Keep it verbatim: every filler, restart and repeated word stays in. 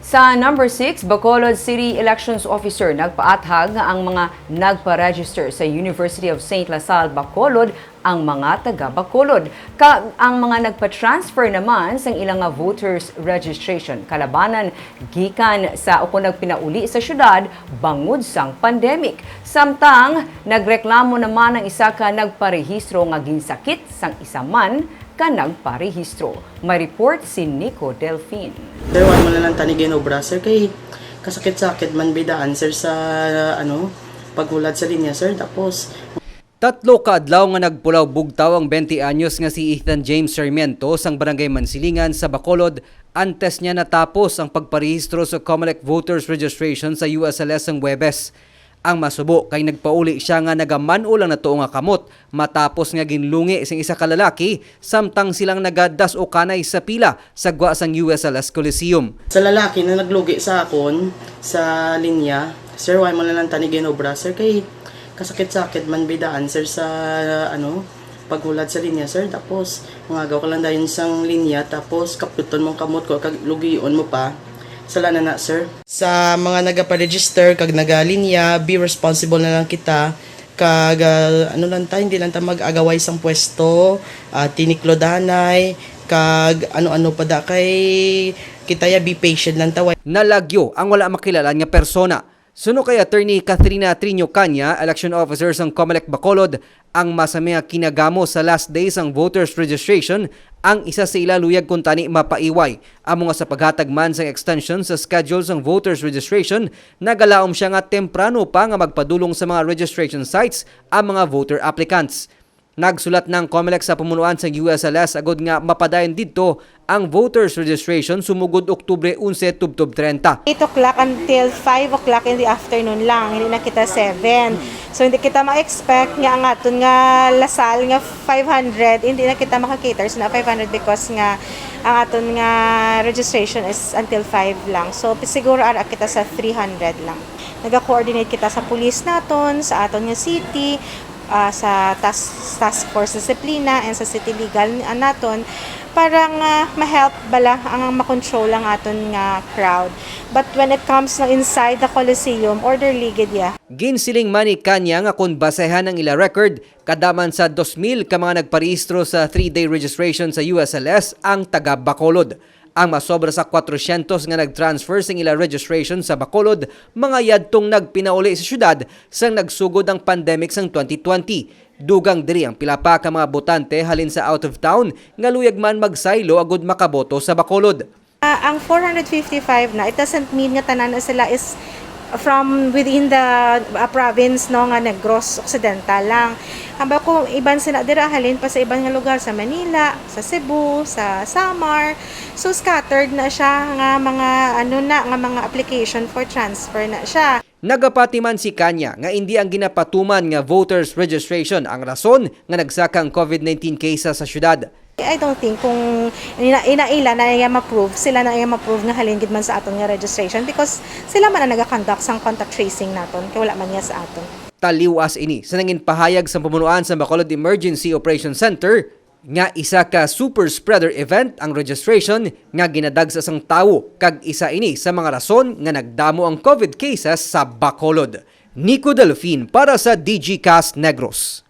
Sa number six, Bacolod City Elections Officer nagpaathag nga ang mga nagpa-register sa University of Saint La Salle, Bacolod ang mga taga Bacolod, kag ang mga nagpa-transfer naman sang ilang nga voters registration kalabanan gikan sa ukon nagpinauli sa syudad bangod sang pandemic. Samtang nagreklamo naman ang isa ka nagparehistro nga ginsakit sang isa man ka nagparehistro. May report si Nico Delfin. Pero wala mo na lang tani ginobra, sir, kay kasakit-sakit man bidaan, sir, sa ano, paghulat sa linya, sir. Tapos, Tatlo ka adlaw nga nagpulaw bugtaw ang twenty anyos nga si Ethan James Sarmiento sang Barangay Mansilingan sa Bacolod antes niya natapos ang pagparehistro sa Comelec Voters Registration sa U S L S sang Huwebes. Ang masubo kay nagpauli siya nga nagaman-o lang natuo nga kamot matapos nga ginlungi sing isa ka lalaki samtang silang nagadas-ukanay sa pila sa gwa sang U S L S Coliseum. Sa lalaki na naglugi sa akon sa linya, sir, wala mo na lang tani ginobra, sir, kay kasakit-sakit man bidaan, sir, sa ano, paghulat sa linya, sir. Tapos, mangagaw ka lang dayon sang linya, tapos kapluton mong kamot ko, kag lugion mo pa. Sala na na, sir. Sa mga nagaparegister kag nagalinya, be responsible na lang kita. Kag ah, ano lang ta, hindi lang ta mag-agaway sang pwesto, ah, tiniklodanay, kag ano-ano pa da kay kita ya, be patient lang ta. Way Nalagyo ang wala makilalan nga persona. Suno kay Attorney Catherina Triño Caña, election officer sang Comelec Bacolod, ang masami nga kinagamo sa last day sang voters registration ang isa sa ila luyag kuntani mapaiway. Amo nga sa paghatag man sang extension sa schedule sang voters registration, nagalaom siya nga temprano pa nga magpadulong sa mga registration sites ang mga voter applicants. Nagsulat na ang Comelec sa pamunuan sang U S L S agod nga mapadayon didto ang voters registration sumugod Oktubre onse tubtob trenta. Eight o'clock until five o'clock in the afternoon lang, hindi na kita seven. So hindi kita ma-expect nga ang aton nga lasal nga five hundred, hindi na kita maka-cater sa five hundred because nga ang aton nga registration is until five lang. So siguro ara kita sa three hundred lang. Naga-coordinate kita sa police naton, sa aton nga city, ah, sa task, task force disiplina and sa city legal naton para nga ma-help bala ang makontrol ang aton nga crowd. But when it comes na inside the Coliseum, orderly gid ya. Ginsiling man ni Caña nga kon basehan ang ila record, kada man sa dos mil ka mga nagparehistro sa three-day registration sa U S L S ang taga Bacolod. Ang masobra sa kwatrosyentos nga nag-transfer sing ila registration sa Bacolod, mga yadtong nagpinauli sa syudad sang nagsugod ang pandemic sang twenty twenty. Dugang diri ang pila pa ka mga botante halin sa out of town nga luyag man magsaylo agud makaboto sa Bacolod. Ah, ang four hundred fifty-five na, it doesn't mean nga tanan na sila is from within the ah, province, no, nga Negros Occidental lang. Hamba ko iban sila dira halin pa sa iban nga lugar, sa Manila, sa Cebu, sa Samar. So scattered na siya nga mga ano na nga mga application for transfer na siya. Nagapati man si Caña nga indi ang ginapatuman nga voters registration ang rason nga nagsaka ang COVID nineteen cases sa syudad. I don't think kung ina, ina ila na iya ma-prove, sila na iya ma-prove nga halin gid man sa aton nga registration because sila man ang nagaconduct sang contact tracing naton kay wala man niya sa aton. Taliwas ini sa nangin pahayag sa pamunuan sa Bacolod Emergency Operation Center nga isa ka super spreader event ang registration nga ginadagsa sang tawo kag isa ini sa mga rason nga nagdamo ang COVID cases sa Bacolod. Nico Delfin para sa D G Cast Negros.